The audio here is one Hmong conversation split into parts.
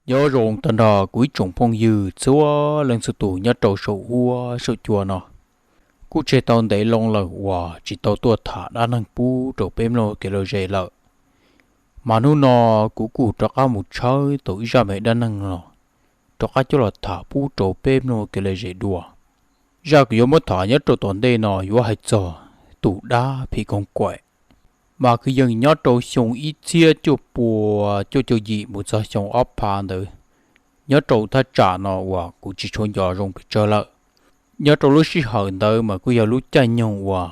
Nyob zoo tag nrho kuv ib tsoom phooj ywg txhua leej txhua tus nyob rau saum huab saum cua no. Kuj tseg tau ntev loo lawm uas tsis tau tuaj tham dab neeg pub rau peb mloog kev lom zem lawm. Mas hnub no kuv kuj rov qab mus tshawb tau ib zaj me dab neeg no, rov qab coj los tham pub rau peb mloog kev lom zem dua. Zaj kuv yuav muab tham nyob rau tom ntej no yuav hais txog tus dab phim koov kuaim, mas kwv yees nyob rau xyoo ib txhiab cuaj pua cuaj caum yim mus txog xyoo ob phav ntawd, nyob rau thaj tsam no uas kuv tsis tshua nco zoo pes tsawg lawm. Nyob rau lub sij hawm ntawd mas kuj yog lub caij nyoog uas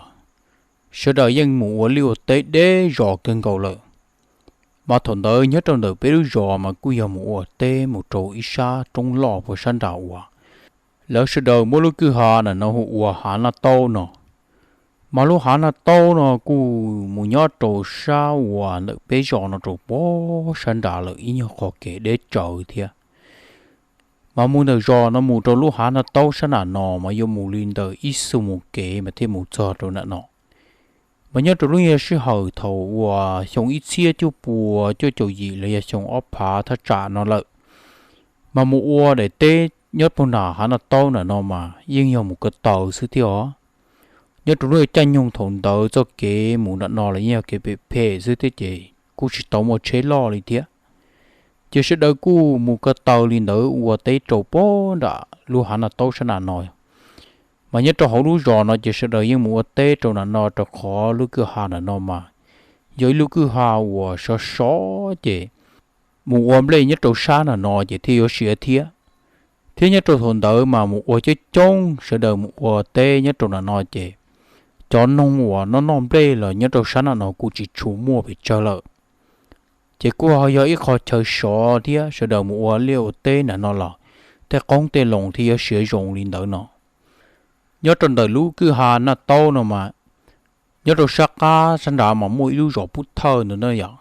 sawv daws yeej mus ua liaj ua teb deb zos kawg nkaus lawm. Mas thaum ntawd nyob rau ntawm peb lub zos mas kuj yog mus ua teb mus rau ib sab roob loj puag sab nram uas lawv sawv daws muab lub kwj ha ntawm no hu ua Hav Naj Taub no. Mas lub Hav Naj Taub no kuj mus nyob rau sab uas ntawm peb zos no rau puag sab nrad lawm ib nyuag qhov kev deb tsawv thiab. Mas mus ntawm zos no mus rau lub Hav Naj Taub sab nram no mas yuav mus li ntawm ib xuab moos kev mas thiaj mus txog rau nram no. Mas nyob rau lub nyuag sij hawm thaum uas xyoo ib txhiab cuaj pua cuaj caum yim los yog xyoo ob phav thaj tsam no lawm, mas mus ua daim teb nyob puag nram Hav Naj Taub nram no mas yeej yog mus ko taw xwb thiab os. Nyob rau lub caij nyoog thaum ntawd txoj kev mus nram no los yeej yog kev phem phem xwb thiab ces kuj tsis tau muaj tsheb loj li thiab. Ces sawv daws kuj mus ko taw li ntawd ua teb rau puag nram lub Hav Naj Taub sab nram no. Mas nyob rau hauv lub zos no ces sawv daws yeej mus ua teb rau nram no rau qhov lub kwj ha nram no mas yog ib lub kwj ha uas sov sov ces mus ua nplej nyob rau sab nram no ces thiaj yuav siav thiab. Thiab nyob rau thaum ntawd mas mus ua coob coob, sawv daws mus ua teb nyob rau nram no ces cov noog uas noj noj nplej los nyob rau sab nram no kuj tsis tshua muaj pes tsawg lawm. Ces kuj ho yog ib qho chaw sov thiab, sawv daws mus ua liaj ua teb nram no los tej qoob tej loo thiaj yuav siav zoo li ntawd no. Nyob rau ntawm lub kwj ha Naj Taub no mas nyob rau sab qab sab nrad mas muaj ib lub zos Pub Thawj ntawd na yom.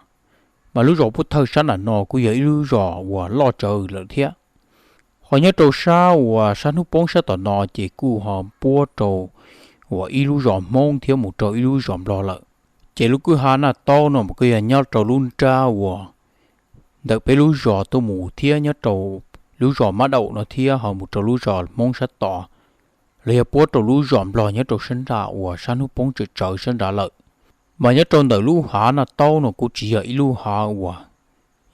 Mas lub zos Pub Thawj sab nram no kuj yog ib lub zos uas loj tsawv lawm thiab. Ho nyob rau sab uas sab hnub poob sab tom no ces kuj ho puab rau uas ib lub zos Hmoob thiab mus rau ib lub zos Nplog lawm. Ces lub kwj ha Naj Taub no mas kuj yog nyob rau lub nrab uas ntawm peb lub zos tuaj mus thiab nyob rau lub zos Mab Daum no thiab ho mus rau lub zos Hmoob sab tod, los yog puab rau lub zos Nplog nyob rau sab nrad uas sab hnub poob tsawv tsawv sab nrad lawm. Mas nyob rau ntawm lub hav Naj Taub no kuj tsis yog ib lub hav uas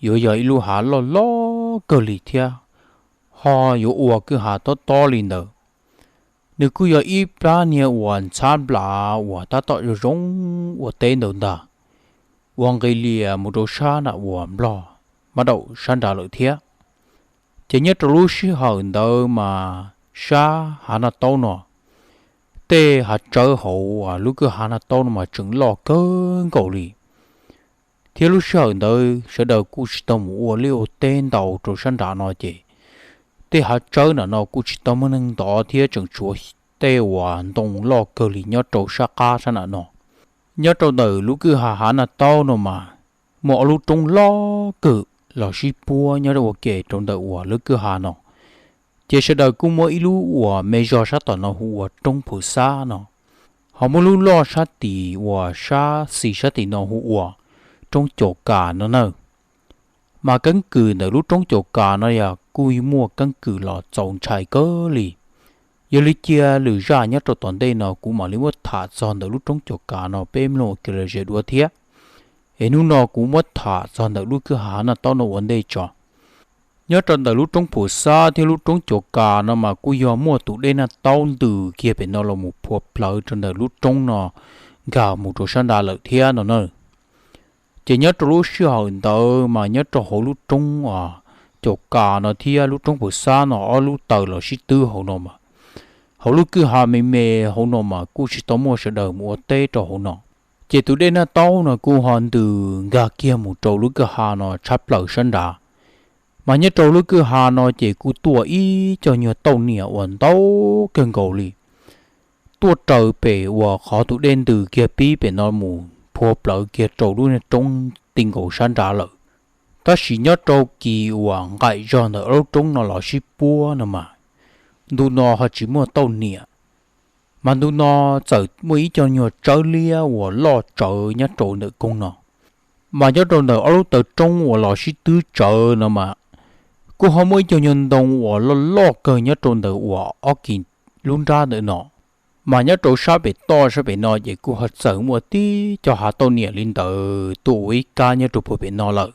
yuav yog ib lub hav loj loj kawg li thiab ho yuav ua kwj ha tob tob li ntawd. Nws kuj yog ib plab niag uas ntxhab nplas uas tab tom zoo zoo ua teb ntawd ntag, ua nqis lias mus rau sab nram uas Nplog Mab Daum sab nrad lawm thiab. Ces nyob rau lub sij hawm ntawd mas sab hav Naj Taub no, tej hav tsawb hauv lub kwj ha Naj Taub no mas tseem loj kawg nkaus li. Thiab lub sij hawm ntawd sawv daws kuj tsis tau mus ua liaj ua teb ntau rau sab nrad no ces tej hav tsawb nram no kuj tsis tau muaj neeg ntov thiab tseem tshuav tej uas ntoo loj kawg li nyob rau sab qab sab nram no. Nyob rau ntawm lub kwj ha hav Naj Taub no mas muaj ob lub roob loj kawg los sib puab nyob ua ke rau ntawm uas lub kwj ha no. Ces sawv daws kuj muab ib lub uas me zog sab tom no hu ua Roob Phuv Xab no, ho muab lub loj sab tim uas sab xis sab tim no hu ua Roob Caum Kas no na. Mas keeb kwm ntawm lub Roob Caum Kas no yog kuj muaj keeb kwm los txaus ntshai kawg li. Yog li cia lwm zaj nyob rau tom ntej no kuv mam li muab tham txog ntawm lub Roob Caum Kas no peb mloog ua ke los ze dua thiab. Es hnub no kuv muab tham txog ntawm lub kwj ha Naj Taub no ua ntej tso. Nyob rau ntawm lub Roob Phuv Xab thiab lub Roob Caum Kas no mas kuj yog muaj tus dej Naj Taub ntws kiag pem no los mus phua plawv rau ntawm lub roob no nkag mus rau sab nrad lawm thiab no na. Ces nyob rau lub sij hawm ntawd mas nyob rau hauv lub Roob Caum Kas no thiab lub Roob Phuv Xab no ob lub taw los sib twb hauv no mas, hauv lub kwj ha me me hauv no mas kuj tsis tau muaj sawv daws mus ua teb rau hauv no. Ces tus dej Naj Taub no kuj ho ntws nkag kiag mus rau lub kwj ha no tshab plaws sab nrad. Mas nyob rau lub kwj ha no ces kuj tuaj ib co nyuag tauj niam uas ntau kawg nkaus li, tuaj raws pem uas qhov tus dej ntws kiag pib pem no mus phua plawv kiag rau lub niag roob ti nkaus sab nrad lawm. Tab sis nyob rau kis uas nqaim zog ntawm ob lub roob no los sib puab no mas, ntu no ho tsis muaj tauj niam. Mas ntu no txawm muaj ib co nyuag tsawb liab uas loj tsawv nyob rau ntawm koog no. Mas nyob rau ntawm ob lub taw roob uas los sib twb tsawv no mas, kuj ho muaj ib co nyuag ntoo uas loj loj kawg nyob rau ntawm uas ob kis lub nrab ntawm no. Mas nyob rau sab pem toj sab pem no ces kuj ho txawm muaj tib co hav tauj niam li ntawd tuaj ua ib kab nyob rau puag pem no lawm.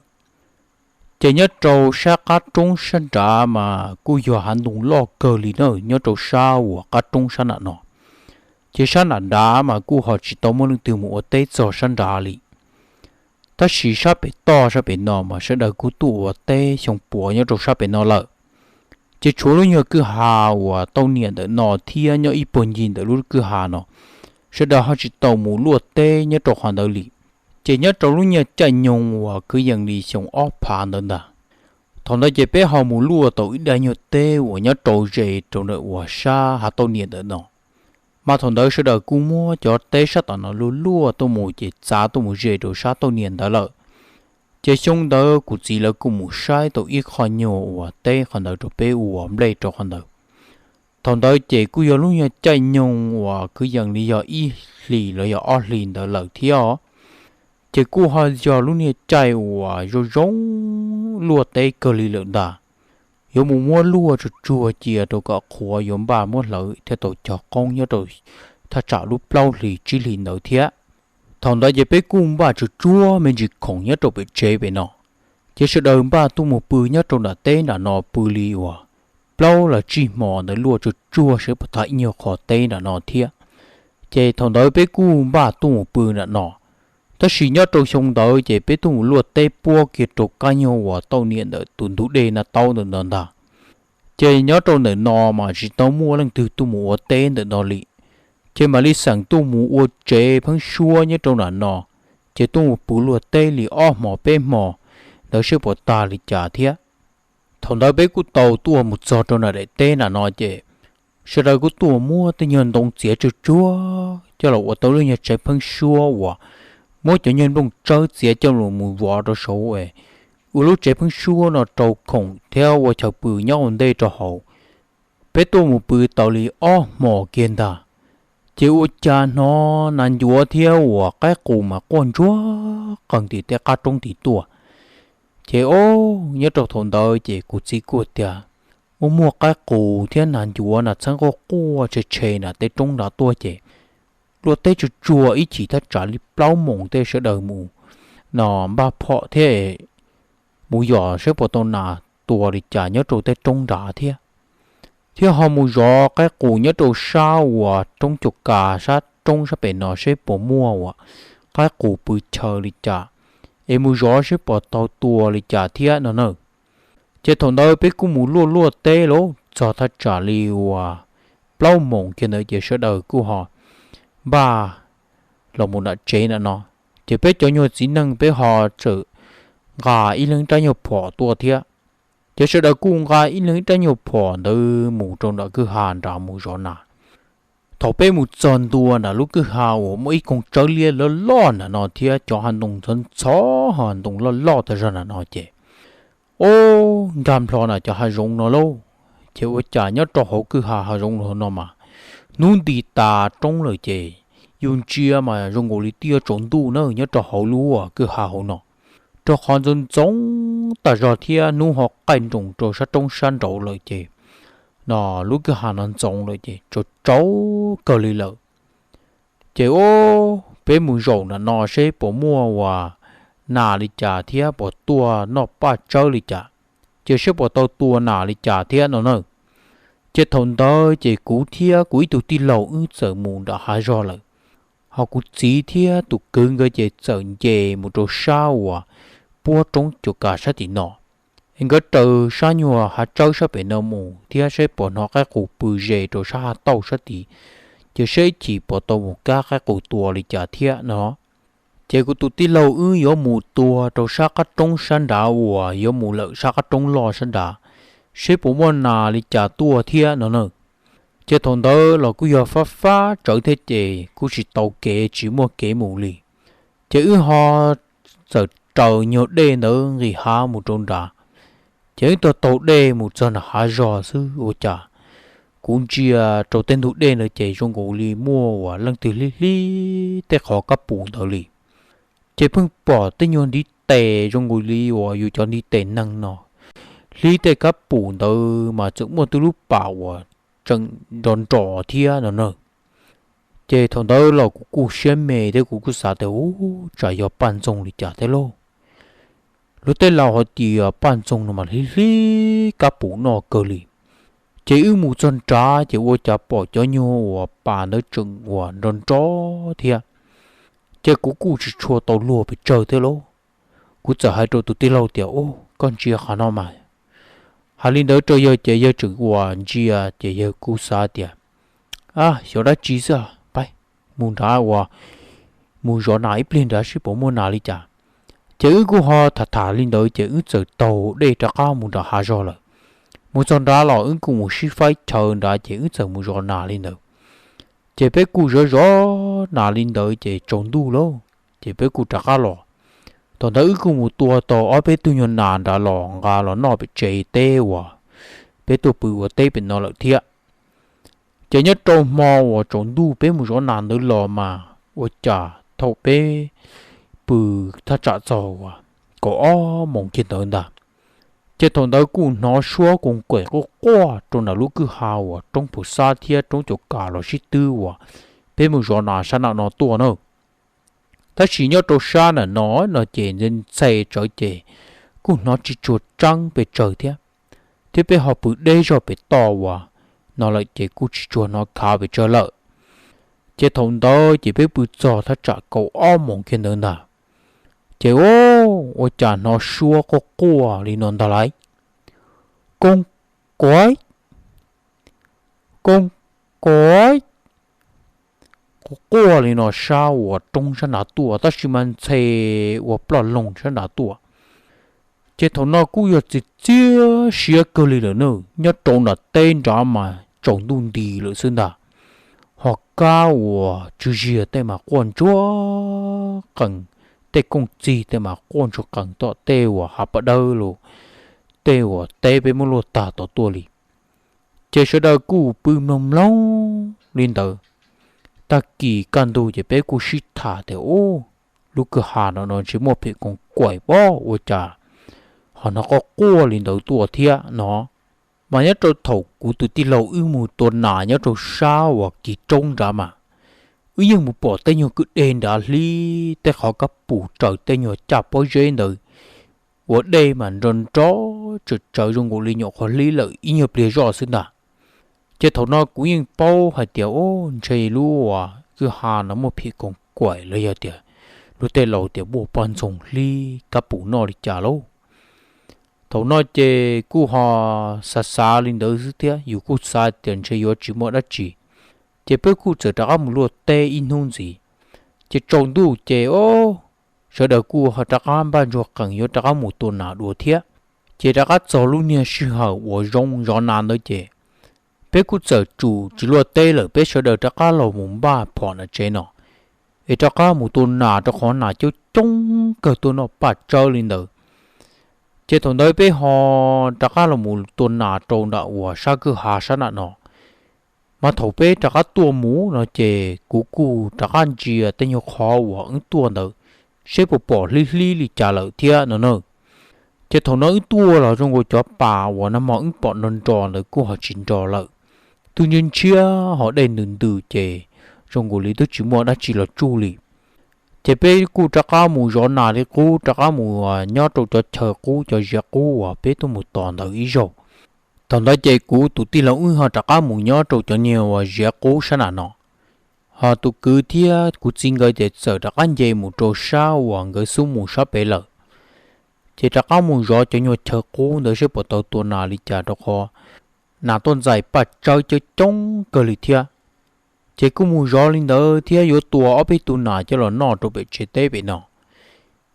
Ces nyob rau sab qab roob sab nrad mas kuj yog hav ntoo loj kawg li na, nyob rau sab uas qab roob sab nram no. Ces sab nram nrad mas kuj ho tsis tau muaj leej twg mus ua teb txog sab nrad li. Tab sis sab pem toj sab pem no mas sawv daws kuj tuaj ua teb xyoo puav nyob rau sab pem no lawm. Ces tshuav lub nyuag kwj ha uas tauj niam ntawm no thiab nyob ib puag ncig ntawm lub kwj ha no, sawv daws ho tsis tau mus luaj teb nyob rau qhov ntawd li. Ces nyob rau lub nyuag caij nyoog uas kwv yees li xyoo ob phav ntawd ntag, thaum ntawd ces peb ho mus luaj tau ib daim nyuag teb uas nyob rau ze rau ntawm uas sab hav tauj niam ntawm no. Mas thaum ntawd sawv daws kuj muab cov teb sab tom no luaj luaj tuaj mus ces txav tuaj mus ze rau sab tauj niam ntawd lawm. Ces xyoo ntawd kuv txiv lawv kuj mus saib tau ib qho nyuag uas teb qhov ntawd rau peb ua nplej rau qhov ntawd. Thaum ntawd ces kuj yog lub nyuag caij nyoog uas kwv yees li yog ib hlis los yog ob hlis ntawd lawm thiab os. Ces kuj ho yog lub niag caij uas zoo zoo luaj teb kawg li lawm ntag. Yuav mus muab luaj tsuag tsuag cia rau kom qhuav yuav npaj muab hlawv thiaj tau cog qoob nyob rau thaj tsam lub plaub hlis tsib hlis ntawd thiab. Thaum ntawd ces peb kuj npaj tsuag tsuag me ntsis khoom nyob rau pem tsev pem no, ces sawv daws npaj tuaj mus pw nyob rau nram teb nram no pw li uas plaub los tsib hmo ntawd luaj tsuag tsuag seb puas tag ib nyuag qho teb nram no thiab. Ces thaum ntawd peb kuj npaj tuaj mus pw nram no, tab sis nyob rau xyoo ntawd ces peb tuaj mus luaj teb puab kiag rau kab nyuag uas tauj niam ntawm tus ntug dej na taub ntawm no ntag. Ces nyob rau ntawm no mas tsis tau muaj leej twg tuaj mus ua teb ntawm no li. Ces mam li xeem tuaj mus ua tsev pheeb suab nyob rau nram no, ces tuaj mus pw luaj teb li ob hmo peb hmo ntawd seb puas tag li cas thiab. Thaum ntawd peb kuj tau tuaj mus txog rau nram daim teb nram no ces sawv daws kuj tuaj muab tej nyuag ntoo txiav tsuag tsuag coj los ua tau lub nyuag tsev pheeb suab uas muab cov nyuag nplooj tsawb txiav coj los mus vov rau saud es ua lub tsev pheeb suab no rau khoom thiab ua chaw pw nyob ua ntej rau hauv. Peb tuaj mus pw tau li ob hmos kiag ntag, ces ua cas hnov nas ncuav thiab uas qaib qus mas quaj ntsuag qees tim tej qab roob tim tuaj. Ces o, nyob rau thaum ntawd ces kuv txiv kuj tias, ua muaj qaib qus thiab nas ncuav nas txheeb quaj quaj tshe tshe na tej roob nrad tuaj ces luaj teb tsuag tsuag ib chim thaj tsam li plaub moos tej sawv daws mus no npaj phom thiab mus yos seb puas tau nas tua li cas nyob rau tej roob nrad thiab. Thiab ho mus zov qaib qus nyob rau sab uas roob cua kas sab roob sab pem no seb puas muaj uas qaib qus pw chaw li cas, es mus zov seb puas tau tua li cas thiab no na. Ces thaum ntawd peb kuj mus luaj luaj teb lauj, txog thaj tsam li uas plaub moos kiag ntawd ces sawv daws kuj ho npaj los mus nram tsev nram no. Ces peb cov nyuag txiv neej peb ho txawm nqa ib leeg rab nyuag phom tuaj thiab. Ces sawv daws kuj nqa ib leeg rab nyuag phom ntawd mus rau nram kwj ha nrad mus zov nas. Thaum peb mus txog ntua nram lub kwj ha uas muaj ib koog tsawb liab loj loj nram no thiab cov hav ntoo ntxhov ntxhov ho ntoo loj loj tag zog nram no ces, o, nkag nplho nram cov hav zoov no lauj. Ces ua cas nyob rau hauv kwj ha hav zoov no mas hnub nti tas roob lawm ces yus ntsia mas zoo nkaus li twb yuav tsaus ntuj na nyob rau hauv lub kwj ha hauv no, rau qhov ntxoov ntxoov tas zog thiab hnub ho qaij nroos rau sab roob sab nraud lawm ces no lub kwj ha no ntxoov lawm ces tsaus tsaus kawg li lawm. Ces o, peb mus zaum nram no seb puas muaj uas nas li cas thiab puas tuaj noj paj tsawb li cas, ces seb puas tau tua nas li cas thiab no na. Ces thaum ntawd ces kuv thiab kuv ib tug tij laug wb txawm mus nram hav zog lawm, ho kuv txiv thiab tus kwv nkawd ces txawm nce mus rau sab uas puab roob cua kas sab tim no. Es nkawd raws sab nyuag hav tsawb sab pem no mus thiab seb puas hnov qaib qus pw ze rau sab hav tauj sab tid, ces seb ib chim puas tau mus kab qaib qus tua li cas thiab no. Ces kuv tus tij laug wb yuav mus tua rau sab qab roob sab nrad uas yuav mus lawm sab qab roob loj sab nrad, seb puas muaj nas li cas tuaj thiab no na. Ces thaum ntawd los kuj yog fab fab tsawv thiab ces kuj tsis tau kev tsis muaj kev mus li. Ces wb ho txawm raws nyuag dej ntawd nqis hav mus rau nrad. Ces wb taug taug dej mus txog nram hav zog xwb ua cas kuv ntsia rau tej ntug dej ntawd ces zoo nkaus li muaj uas leej twg hlib hlib tej qhov kab pus ntawd li. Ces pheej pom tej nyuag ntiv tes zoo nkaus li uas yus cov ntiv tes neeg no hlib tej kab pum ntawd mas txawm muaj tib lub pas uas tseem nro nro thiab no na. Ces thaum ntawd los kuv kuj siab me thiab kuv kuj xav tias, Ub, tsam yog paj ntxoog li cas thiab lauj? Luag tej laus hais tias paj ntxoog no mas hlib hlib kab pum noj kawg li. Ces wb mus txog nrad ces ua cas pom cov nyuag uas pas ntawd tseem uas nro nro thiab. Ces kuv kuj tsis tshua tau luag pes tsawg thiab lauj. Kuv txawm hais rau tus tij laug tias, Ub, koj ntsia qhov no mas. Hais li ntawd rau yawg ces yawg tseem uas ntsia ces yawg kuj xav tias, A, xyov dab tsi xwb, pab mus nrad uas mus zov nas ib pliag nrad seb puas muaj nas li cas. Ces wb kuj ho tham tham li ntawd ces wb txawm taug dej rov qab mus nram hav zog lawm. Mus txog nrad los wb kuj mus sib faib chaw nrad ces wb txawm mus zov nas li ntawd. Ces peb kuj zov zov nas li ntawd ces tsaus ntuj lauj, ces peb kuj rov qab los. Thaum ntawd wb kuj mus tua tau ob peb tug nyuag nas nrad los nqa los noj pem tsev teb uas peb tuaj pw ua teb pem no lawm thiab. Ces nyob rau hmo uas tsaus ntuj peb mus zov nas ntawd los mas ua cas thaum peb pw thaj tsam txog uas kaum ob moos kiag ntawd ntag, ces thaum ntawd kuj hnov suab koos kaim quaj quaj rau nram lub kwj ha uas roob Pus Xab thiab roob Caum Kas los sib twb uas peb mus zov nas sab nram no tuaj na. Tab sis nyob rau sab nram no no ces ntxhe tsawv ces kuj hnov tsis tshua tseeb pes tsawg thiab, thiab peb ho pw deb zog pem toj uas no lawm ces kuj tsis tshua hnov khav pes tsawg lawm. Ces thaum ntawd ces peb pw txog thaj tsam kaum ob moos kiag ntawd ntag, ces ua cas hnov suab quaj quaj li no ntag lauj, Koos kaim, koos kaim, quaj quaj li no sab uas roob sab nrad tuaj, tab sis mas ntxhe ua ploj loog sab nrad tuaj. Ces thaum no kuj yog txias txias siab kawg li lawm na, nyob rau nram teb nrad mas tsaus ntuj nti lawm xwb ntag. Ho kab uas tsw ziag tej mas quaj ntsuag qees, tej kooj txig tej mas quaj ntsuag qees tom tej uas hav paj dawb los, tej uas teb peb muab luaj tag tom tuaj li. Ces sawv daws kuj pw mloog mloog li ntawd. Tag kis kaj ntug ces peb kuj sib tham tias, Ub, lub kwj ha no no ntshe muaj phim koos kaim pob ua cas ho hnov quaj quaj li ntawd tuaj thiab no. Mas nyob rau thaum kuv tus tij laug wb mus tua nas nyob rau sab uas kis roob nrad mas, wb yeej mus pom tej nyuag kwj deg nrad hlib tej qhov kab pum raws tej nyuag caj pob zeb ntawd, ua dej mas nro nro tsawv tsawv zoo nkaus li nyuam qhuav hlib lawm ib nyuag pliag zoj xwb ntag. Ces thaum no kuv yeej paub hais tias, Ub, ntshe lub uas kwj ha no muaj phim koos kaim los yog tias luag tej laus tias muaj poj ntxoog hlib kab pum noj li cas lauj. Thaum no ces kuj ho xav xav li ntawd xwb thiab, yus kuj xav tias ntshe yuav tsis muaj dab tsi. Ces peb kuj txawm rov qab mus luaj teb ib hnub ntxiv. Ces tsaus ntuj ces, o, sawv daws kuj ho rov qab npaj ntsuag qees yuav rov qab mus tua nas dua thiab. Ces rov qab txog lub niag sij hawm uas zoo zov nas ntawd ces peb kuj txawm tsum tsis luaj teb lawm, peb sawv daws rov qab los mus npaj phom nram tsev no, es rov qab mus tua nas rau qhov nas coob coob kawg tuaj noj paj tsawb li ntawd. Ces thaum ntawd peb ho rov qab los mus tua nas rau nram uas sab kwj ha sab nram no. Mas thaum peb rov qab tuaj mus no ces kuv kuj rov qab ntsia tej nyuag qhov uas wb tuaj ntawd seb puas pom hlib hlib li cas lawm thiab no na. Ces thaum no wb tuaj los zoo nkaus cov pas uas nag hmo wb pom nro nro ntawd kuj ho tsis nro lawm, twb ntshiab ntshiab ho dej ntws ntws ces zoo nkaus li twb tsis muaj dab tsi los tsuj li. Ces peb kuj rov qab mus zov nas li qub, rov qab mus nyob rau cov chaw qub cov ziav qub uas peb tuaj mus tos ntawd ib zaug. Thaum ntawd ces kuv tus tij laug wb ho rov qab mus nyob rau cov niag uas ziav qub sab nram no. Ho tus kwv thiab kuv txiv nkawd ces txawm rov qab nce mus rau sab uas nkawd xub mus sab pem lawm. Ces rov qab mus zov cov nyuag chaw qub ntawd seb puas tau tua nas li cas rau qhov nas tuaj ntxais paj tsawb coob coob kawg li thiab. Ces kuj mus zov li ntawd thiab yuav tua ob peb tug nas coj los noj rau pem tsev teb pem no.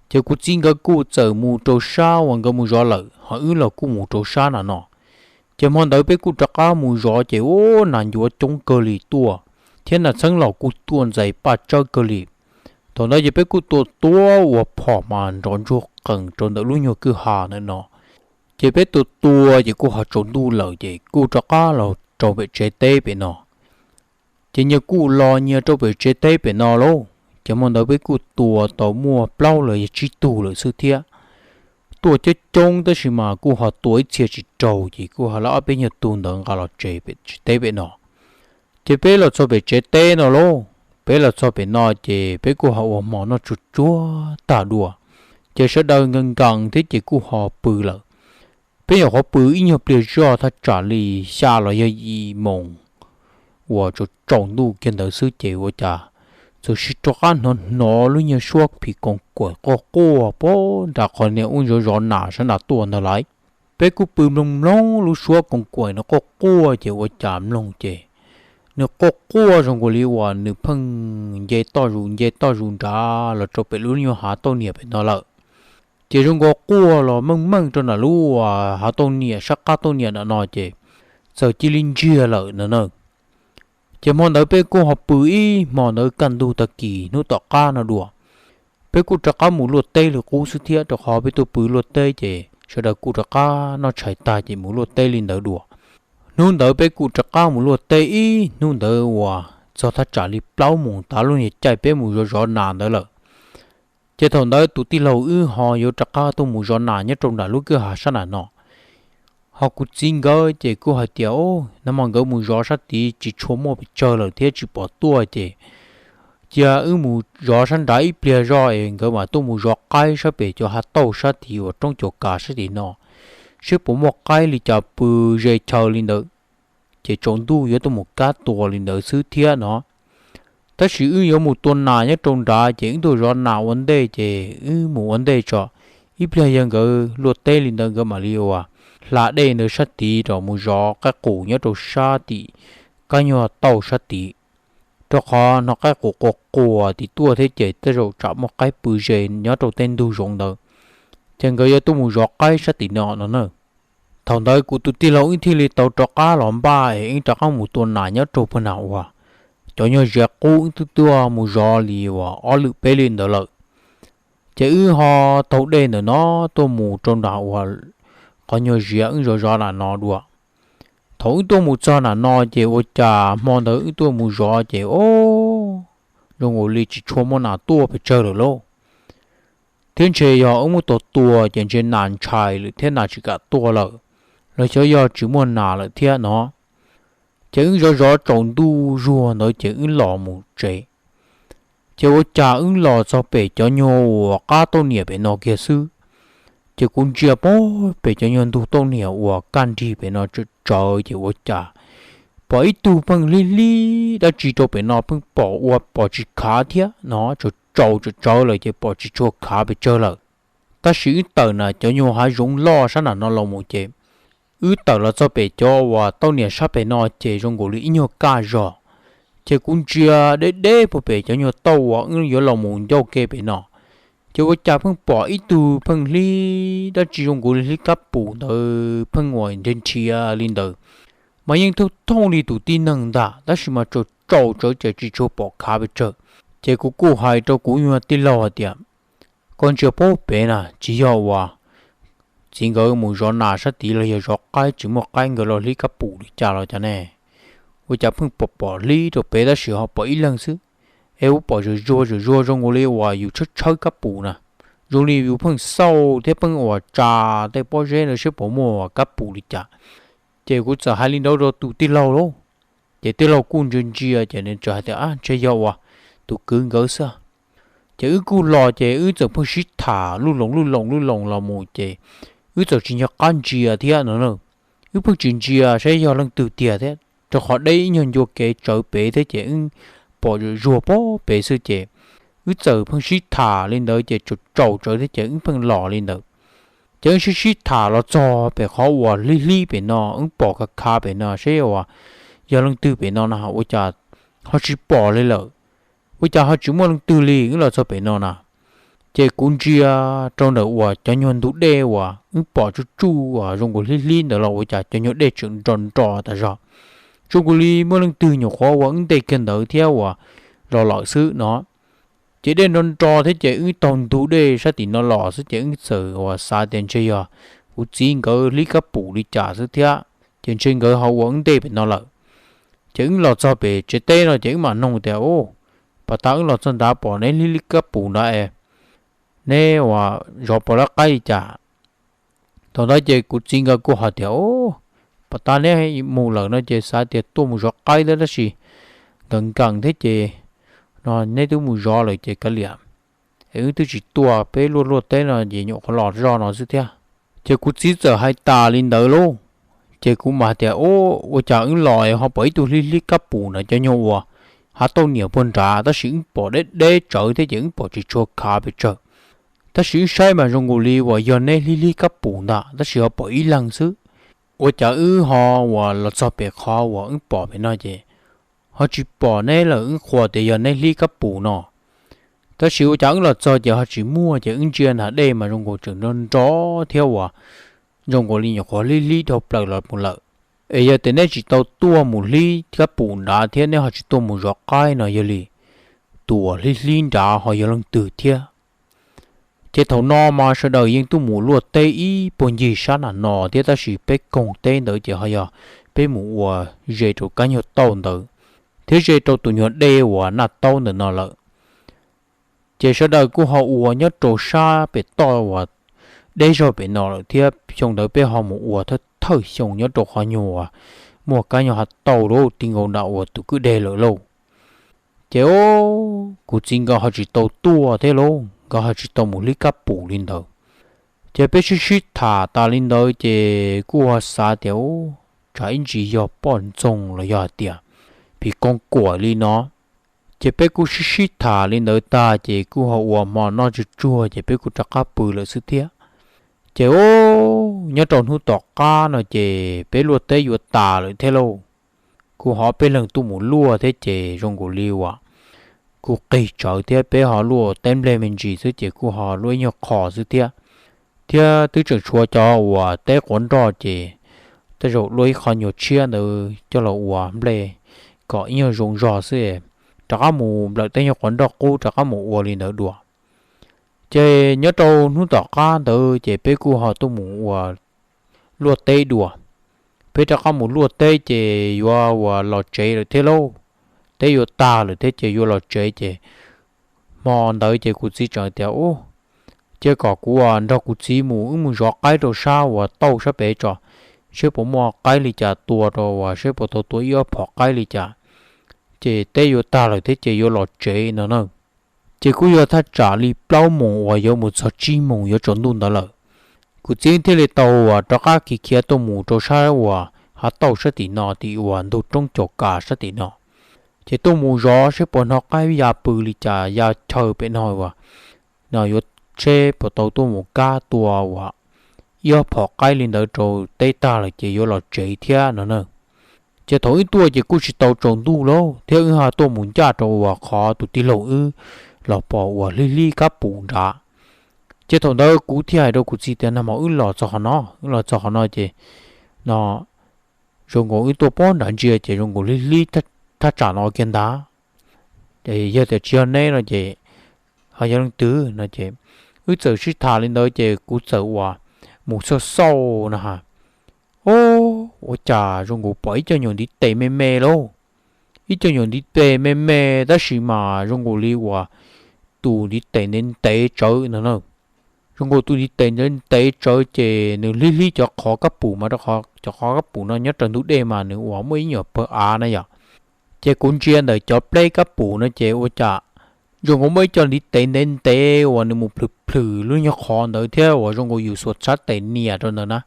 Ces kuv txiv nkawd kuj txawm mus rau sab uas nkawd mus zov lawm, ho wb los kuj mus rau sab nram no. Ces hmo ntawd peb kuj rov qab mus zov ces ub, nas ncuav coob kawg li tuaj, thiab nas txheeb los kuj tuaj ntxais paj tsawb kawg li. Thaum ntawd ces peb kuj tua tua ua phom mas nrov ntsuag qees rau ntawm lub nyuag kwj ha ntawm no. Ces peb tua tua ces kuj ho tsaus ntuj lawm ces kuj rov qab los rau pem tsev teb pem no. Ces nyias kuj los nyias rau pem tsev teb pem no lauj. Ces hmo ntawd peb kuj tua tau muaj plaub los yog tsib tug lawm xwb thiab. tuaj coob coob tab sis mas kuj ho tua ib txhia tsis raug ces kuj ho lawv ob peb nyuag tug ntawd nqa los tsev pem tsev teb pem no. Ces peb los txog pem tsev teb no lauj, peb los txog pem no ces peb kuj ho ua hmo noj tsuag tsuag tag dua, ces sawv daws nkees nkees thiab ces kuj ho pw lawm. Peb nyuam qhuav pw ib nyuag pliag zoj thaj tsam li xya los yog yim moos uas tsaus tsaus ntuj kiag ntawd xwb ces ua cas txawm sis rov qab hnov hnov lub nyuag suab phim koos kaim quaj quaj puag nram qhov niag ub zov zov nas sab nram tuaj ntag lauj. Peb kuj pw mloog mloog lub suab koos kaim no quaj quaj ces ua cas mloog ces nws quaj quaj zoo nkaus li uas nws pheej nce toj zus nce toj zus nrad los rau pem lub nyuag hav tauj niam pem no lawm. Ces zoo nkaus quaj los meej meej rau nram lub hav tauj niam sab qab tauj niam nram no ces txawm cia li ntsiag lawm no na. Ces hmo ntawd peb kuj ho pw ib hmo ntawd kaj ntug tag kis hnub tom qab no dua, peb kuj rov qab mus luaj teb li qub xwb thiab rau qhov peb tuaj pw luaj teb ces sawv daws kuj rov qab noj tshais tag ces mus luaj teb li ntawd dua. Hnub ntawd peb kuj rov qab mus luaj teb ib hnub ntawd uas txog thaj tsam li plaub moos tav lub niag caij peb mus zov zov nas ntawd lawm. Ces thaum ntawd tus tij laug wb ho yuav rov qab tuaj mus zov nas nyob rau nram lub kwj ha sab nram no. Ho kuv txiv nkawd ces kuj hais tias, Nag hmo nkawd mus zov sab tid tsis tshua muaj pes tsawg lawm thiab tsis pom tuaj ces cia wb mus zov sab nrad ib pliag zoj es nkawd mam tuaj mus zov qaib sab pem cov hav tauj sab tid uas roob cov kav sab tid no, seb puas muaj qaib li cas pw ze chaw li ntawd, ces tsaus ntuj yuav tuaj mus kab tua li ntawd xwb thiab no. Tab sis wb yuav mus tua nas nyob rau nrad ces wb tuaj zov nas ua ntej ces wb mus ua ntej tso. Ib pliag yog nkawd luaj teb li ntawd nkawd mam li uas hla dej ntawd sab tid rau mus zov qaib qus nyob rau sab tim kab nyuag tauj sab tid, rau qhov hnov qaib qus quas quas tim tuaj thiab ces tej zaum tsam muaj qaib pw ze nyob rau tej ntug zoov ntawd, ces nkawd yuav tuaj mus zov qaib sab tim no no na. Thaum ntawd kuv tus tij laug wb thiaj li tau rov qab los npaj es wb rov qab mus tua nas nyob rau puag nram uas cov nyuag ziav qub wb twb tuaj mus zov li uas ob lwm peb lwm ntawd lawm. Ces wb ho taug dej ntawm no tuaj mus rau nram uas qhov nyuag ziav wb zov zov nram no dua. Thaum wb tuaj mus txog nram no ces ua cas hmo ntawd wb tuaj mus zov ces o, zoo nkaus li tsis tshua muaj nas tuaj pes tsawg lawm lauj. Thiab ntshe yog wb muab tua tuag ces ntshe nas ntshai lawm thiab nas tsis kam tuaj lawm, los xyov yog tsis muaj nas lawm thiab no. Ces wb zov zov tsaus ntuj zuag ntawd ces wb los mus tsev. Ces ua cas wb los txog pem cov nyuag uas qab tauj niam pem no kiag xwb, ces kuv ntsia pem cov nyuag ntug tauj niam uas kaj nrig pem no tsawv tsawv ces ua cas pom ib tug pheej hlib hlib dab tsi rau pem no pheej pom ua pom tsis khav thiab no, tsaus tsaus tsawv tsawv lawm ces pom tsis tshua khav pes tsawg lawm. Tab sis wb tawm nram cov nyuag hav zoov loj sab nram no los mus ces wb tawm los txog pem cov uas tauj niam sab pem no ces zoo nkaus li ib nyuag kaj zog. Ces kuv ntsia deb deb puag pem cov nyuag tauj uas wb yuav los mus ncauj ke pem no, ces ua cas pheej pom ib tug pheej hlib dab tsi zoo nkaus li hlib kab pum ntawd pheej uas nrhiav nrhiav li ntawd, mas yeej thooj thooj li tus tib neeg ntag tab sis mas tsaus tsaus tsawv ces tsis tshua pom khav pes tsawg. Ces kuv kuj hais rau kuv nyuag tij laug hais tias, Koj ntsia pem na, tsis yog uas txiv nkawd mus zov nas sab tid los yog zov qaib tsis muaj qaib nkawd los hlib kab pum li cas los cas ne? Ua cas pheej pom pom hlib rau pem tab sis ho pom ib leeg xwb, es ua pom zuag zuag zuag zuag zoo nkaus li uas yus tshawb tshawb kab pum na, zoo li yus pheej xauj thiab pheej uas tsa tej pob zeb ntawd seb puas muaj kab pum li cas. Ces kuv txawm hais li ntawd rau tus tij laug lauj. Ces tij laug kuj ntsia ntsia ces nws txawm hais tias, Ab, ntshe yog uas tus kwv nkawd xwb. Ces wb kuj los ces wb txawm pheej sib tham lub loos lub loos lub loos los mus ces wb txawm tsis nco qab ntsia thiab no na. Wb pheej tsis ntsia saib yog leej twg tiag thiab rau qhov deb ib nyuag ncua kev tsawv pem thiab ces wb pom zuag zuag pem xwb ces wb txawm pheej sib tham li ntawd ces tsaus tsaus tsawv thiab ces wb pheej los li ntawd. Ces wb sib sib tham los txog pem qhov uas hlib hlib pem no, wb pom khav khav pem no saib uas yog leej twg pem no na, ua cas ho tsis pom li lawm, ua cas ho tsis muaj leej twg li wb los txog pem no na. Ces kuv ntsia rau ntawm uas cov nyuag ntug dej uas wb pom tsuj tsuj uas zoo nkaus hlib hlib ntawd los ua cas cov nyuag dej tseem nro nro tas zog, zoo nkaus li muaj leej twg nyuam qhuav uas wb ntej kiag ntawd thiab uas los lawm xwb no. Ces dej nro nro thiab ces wb taug ntug dej sab tim no los xwb ces wb txawm uas xav tias ntshe yog kuv txiv nkawd hlib kab pum li cas xwb thiab, ces ntshe nkawd ho ua wb ntej pem no lawm. Ces wb los txog pem tsev teb no ces wb mam noog tias, Ub, pas tas wb los txog nrad pom neb hlib hlib kab pum nrad es neb uas zov pom lawv qaib li cas? Thaum ntawd ces kuv txiv nkawd kuj hais tias, Ub, pom tas neb mus lawm no ces xav tias tuaj mus zov qaib thiab tab sis nkees nkees thiab ces no neb twb mus zov lawm ces kav liam, es wb twb tsis tuaj, peb luaj luaj teb no ces nyuam qhuav los zoj no xwb thiab. Ces kuv txiv txawm hais tas li ntawd lauj, ces kuv mam tias, Ub, ua cas wb los ho pom ib tug hlib hlib kab pum nram cov nyuag uas hav tauj niam puag nrad, tab sis wb pom deb deb tsawv thiab ces wb pom tsis tshua khav pes tsawg. Tab sis wb saib mas zoo nkaus li uas yog neb hlib hlib kab pum ntag, tab sis ho pom ib leeg xwb. Ua cas wb ho uas los txog pem qhov uas wb pom pem no ces ho tsis pom neb lawm, wb qhuas tias yog neb hlib kab pum no. Tab sis ua cas wb los txog ces ho tsis muaj, ces wb ntsia nram dej mas zoo nkaus tseem nrov nrov thiab uas zoo nkaus li nyuam qhuav hlib hlib dhau plaws los mus lawm. Es yog tias neb tsis tau tuaj mus hlib kab pum nrad thiab neb ho tsis tuaj mus zov qaib no yog li tus uas hlib hlib nrad ho yog leej twg thiab? Ces thaum no mas sawv daws yeej tuaj mus luaj teb ib puag ncig sab nram no thiab, tab sis peb koog teb ntawd ces ho yog peb mus ua ze rau kab nyuag tauj ntawd thiab ze rau tus nyuag dej uas Naj Taub ntawm no lawm. Ces sawv daws kuj ho ua nyob rau sab pem toj uas deb zog pem no lawm thiab. Xyoo ntawd peb ho mus ua thawj thawj xyoo nyob rau qhov nyuag uas muaj kab nyuag hav tauj lauj, ti nkaus nram uas tus kwj deg lawm lauj. Ces o, kuv txiv nkawd ho tsis tau tuaj thiab lauj, nkawd ho tsis tau mus hlib kab pum li ntawd. Ces peb sib sib tham tas li ntawd ces kuj ho xav tias, Ub, tsam ib ntsis yog poj ntxoog los yog hais tias phim koos kuam li no. Ces peb kuj sib sib tham li ntawd tag ces kuj ho ua hmo noj tsuag tsuag ces peb kuj rov qab pw lawm xwb thiab. Ces o, nyob rau hnub tom qab no ces peb luaj teb yuav tas lawm thiab lauj. Kuj ho peb leeg tuaj mus luaj thiab ces zoo nkaus li uas kuj qig tsawv thiab, peb ho luaj teb nplej me ntsis xwb ces kuj ho luaj ib nyuag qho xwb thiab. Thiab twb tseem tshuav cov uas teb quav nroj ces tej zaum luaj ib qho nyuag tshiab ntawd coj los ua nplej kom ib nyuag zoo zog xwb, rov qab mus nplawm tej nyuag quav nroj qub rov qab mus ua li ntawd dua. Ces nyob rau hnub tom qab ntawd ces peb kuj ho tuaj mus ua luaj teb dua. Peb rov qab mus luaj teb ces yuav uas los tsev lawm thiab lauj. Teb yuav tag lawm thiab ces yuav los tsev ces hmo ntawd ces kuv txiv tseem tias, Ub, cia kom kuv nrog kuv txiv mus, wb mus zov qaib rau sab uas tauj sab pem tso, seb puas muaj qaib li cas tua rau uas seb puas tau tua ib ob phom qaib li cas. Ces teb yuav tag lawm thiab ces yuav los tsev no na. Ces kuj yog thaj tsam li plaub moos uas yuav mus txog tsib moos yuav tsaus ntuj ntawd lawm. Kuv txiv thiaj li tau uas rov qab khiav khiav tuaj mus rau sab uas hav tauj sab tim no, tim uas ntug roob caum kas sab tim no. Ces tuaj mus zov seb puas hnov qaib ya pw li cas ya chaw pem no uas no yuav seb puas tau tuaj mus kab tua uas ib ob phom qaib li ntawd rau teb tag lawm ces yuav los tsev thiab no na. Ces thaum wb tuaj ces kuj tsis tau tsaus ntuj lauj, thiab wb ho tuaj mus ncaj rau uas qhov tus tij laug wb los pom uas hlib hlib kab pum nrad. Ces thaum ntawd kuv thiaj hais rau kuv txiv tias, Nag hmo wb los txog qhov no, wb los txog qhov no ces no zoo nkaus wb tuaj pob nrad ntsia ces zoo nkaus hlib hlib thaj tsam no kiag ntag. Yog tias tsis yog neb no ces ho yog leej twg no ces wb txawm sib tham li ntawd ces kuv txawm uas mus xauj xauj no ha. O, ua cas zoo nkaus pom ib co nyuam ntiv tes me me lauj. Ib co nyuam ntiv tes me me tab sis mas zoo nkaus li uas tus ntiv tes ntev ntev tsawv no na. Zoo nkaus tus ntiv tes ntev ntev tsawv ces nws hlib hlib cov qhov kab pum mas rau qhov cov qhov kab pum no nyob raws ntug dej mas nws uas muaj ib nyuag pawg av na yom. Ces kuv ntsia ntawm cov pleb kab pum no ces ua cas zoo nkaus muaj ib co ntiv tes ntev ntev uas nws mus plhws plhws lub nyuag qhov ntawd thiab uas zoo nkaus yus xuas tsab tes nias rau ntawd na.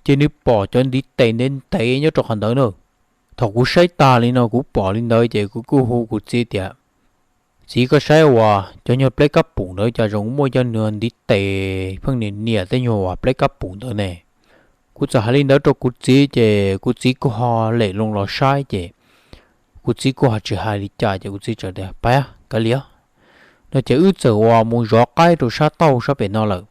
Ces nws pom cov ntiv tes ntev ntev nyob rau qhov ntawd na. Thaum kuv saib tag li no kuv pom li ntawd ces kuv kuj hu kuv txiv tias, Txiv, koj saib uas cov nyuag pleb kab pum ntawd cas zoo muaj cov nyuag ntiv tes pheej nias nias tej nyuag uas pleb kab pum ntawd ne. Kuv txawm hais li ntawd rau kuv txiv ces kuv txiv kuj ho lem loo los saib ces kuv txiv kuj ho tsis hais li cas ces kuv txiv txawm tias, Pab kav liam no ces wb txawm uas mus zov qaib rau sab tauj sab pem no lawm.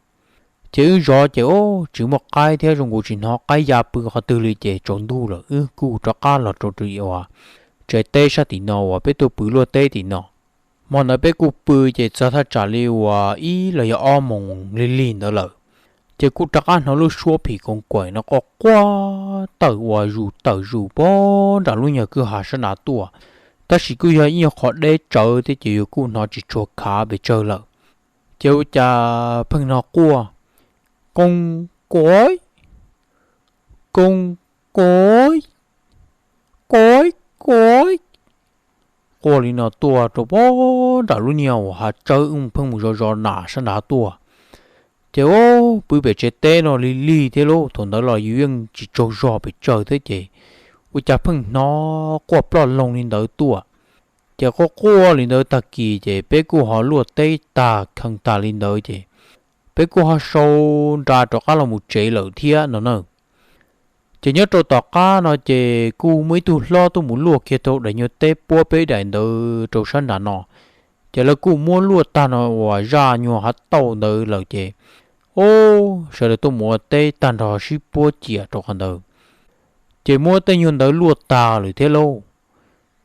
Ces wb zov ces o, tsis muaj qaib thiab zoo nkaus tsis hnov qaib ya pw qhov twg li ces tsaus ntuj lawm wb kuj rov qab los rau uas tsev teb sab tim no uas peb tuaj pw luaj teb tim no. Hmo ntawd peb kuj pw ces txog thaj tsam li uas ib los yog ob moos lig lig ntawd lawm. Ces kuj rov qab hnov lub suab phim koos kaim no quaj quaj tawm uas zus tawm zus pog nram lub nyuag kwj ha sab nrad tuaj, tab sis kuj yog ib nyuag qhov deb tsawv thiab ces yus kuj hnov tsis tshua khav pes tsawg lawm. Ces ua cas pheej hnov quaj qoob Koib, Koos Koib, Koib Koib, quaj li no tuaj rau pem nram lub niag uas hav tsawb pheej mus zov zov nas sab nrad tuaj. Ces ub, pw pem tsev teb no lig lig thiab lauj, thaum ntawd los yus yeej tsis tsaug zog pes tsawg thiab ces ua cas pheej hnov quaj ploj loo li ntawd tuaj. Ces quaj quaj li ntawd tag kis ces peb kuj ho luaj teb tag kheev tag li ntawd ces peb kuj ho sau nra rov qab los mus tsev lawm thiab no na. Ces nyob rau tom qab no ces kuj muaj ib tug hlob tuaj mus luaj kiag rau daim nyuag teb puab peb daim ntawd rau sab nrad no. Ces lawv kuj muab luaj tag no uas zaj nyuag hav tauj ntawd lawm ces, ub, sawv daws tuaj mus ua teb tag nrho sib puab ciam rau qhov ntawd. Ces muab tej nyuag ntawd luaj tag lawm thiab lauj.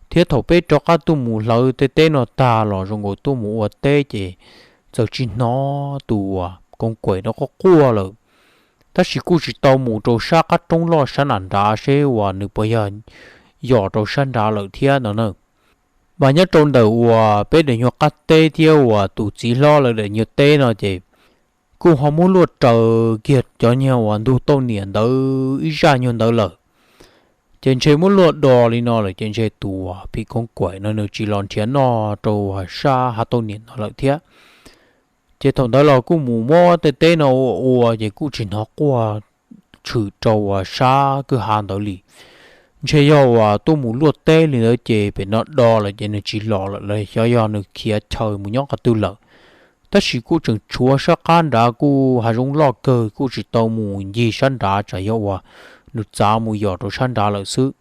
Thiab thaum peb rov qab tuaj mus hlawv tej teb no tag los zoo nkaus tuaj mus ua teb ces txawm tsis hnov tus uas Koos Kuam no quaj quaj lawm. Tab sis kuj tsis tau mus rau sab qab roob loj sab nram nrad seb uas nws puas yog yos rau sab nrad lawm thiab no na. Mas nyob rau ntawm uas peb daim nyuag qab teb thiab uas tus txiv hlob lawv daim nyuag teb no ces kuj ho muab luaj raws kiag cov nyuag uas ntug tauj niam ntawd ib zaj nyuag ntawd lawm. Ces ntshe muab luaj do li no lawm ces ntshe tus uas phim Koos Kuam no nws tsis los nrhiav noj rau sab hav tauj niam no lawm thiab. Ces thaum ntawd los kuj mus muab tej teb no ua ua ces kuj tsis hnov quaj tshwm rau uas sab kwj ha ntawd li. Ntshe yog uas tuaj mus luaj teb li ntawd ces pem no do lawm ces nws tsis los lawm los xyov yog nws khiav chaw mus nyob qhov twg lawm. Tab sis kuj tseem tshuav sab qab nrad kuj hav zoov loj kawg kuj tsis tau mus ncig sab nrad tsam yog uas nws txav mus yos rau sab nrad lawm xwb.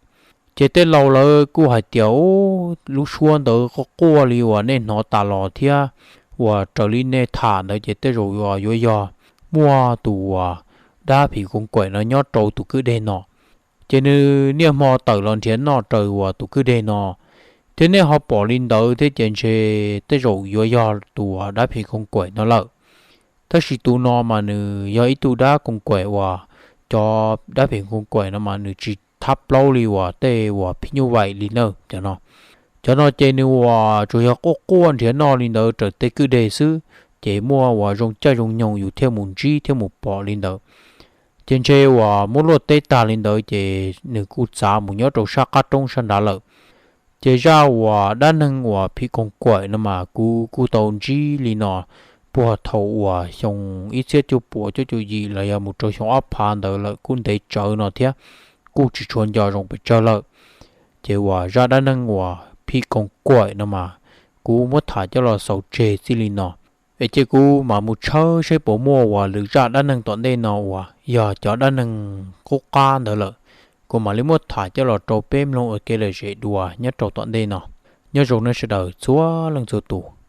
Ces tej laus lawv kuj hais tias, ub, lub suab ntawd quaj quaj li uas nej hnov tas los thiab uas raws li nej tham ntawd ces tej zaum yuav yog muaj tus uas dab phim Koos Kuam no nyob rau tus kwj deg no. Ces nws niaj hmo tawm los nrhiav noj raws uas tus kwj deg no, thiab nej ho pom li ntawd thiab ces ntshe tej zaum yuav yog tus uas dab phim Koos Kuam no lawm. Tab sis tus no mas nws yog ib tug dab Koos Kuam uas cov dab phim Koos Kuam no mas nws tsis thab plaub li uas tej uas phim nyuj vaim li na cov no. Cov no ces nws uas tsuas yog quaj quaj nrhiav noj li ntawd raws tej kwj deg xwb, ces muaj uas zoo caij zoo nyoog yus thiaj mus ntsib thiaj mus pom li ntawd. Ces ntshe uas muab luaj teb tag li ntawd ces nws kuj txav mus nyob rau sab qab roob sab nrad lawm. Ces zaj uas dab neeg uas phim Koos Kuam no mas kuv kuj tau ntsib li no puag thaum uas xyoo ib txhiab cuaj puas cuaj caum yim los yog mus rau xyoo ob phav ntawd lawm kuj ntev tsawv no thiab, kuj tsis tshua nco zoo pes tsawg lawm. Ces uas zaj dab neeg uas phim Koos Kuam no mas kuv muab tham coj los xaus tseg txij li no. Es ces kuv mam mus tshawb seb puas muaj uas lwm zaj dab neeg tom ntej no uas yog cov dab neeg qub qab ntawd lawm, kuv mam li muab tham coj los rau peb mloog ua kev lom zem dua nyob rau tom ntej no. Nyob zoo nej sawv daws txhua leej txhua tus.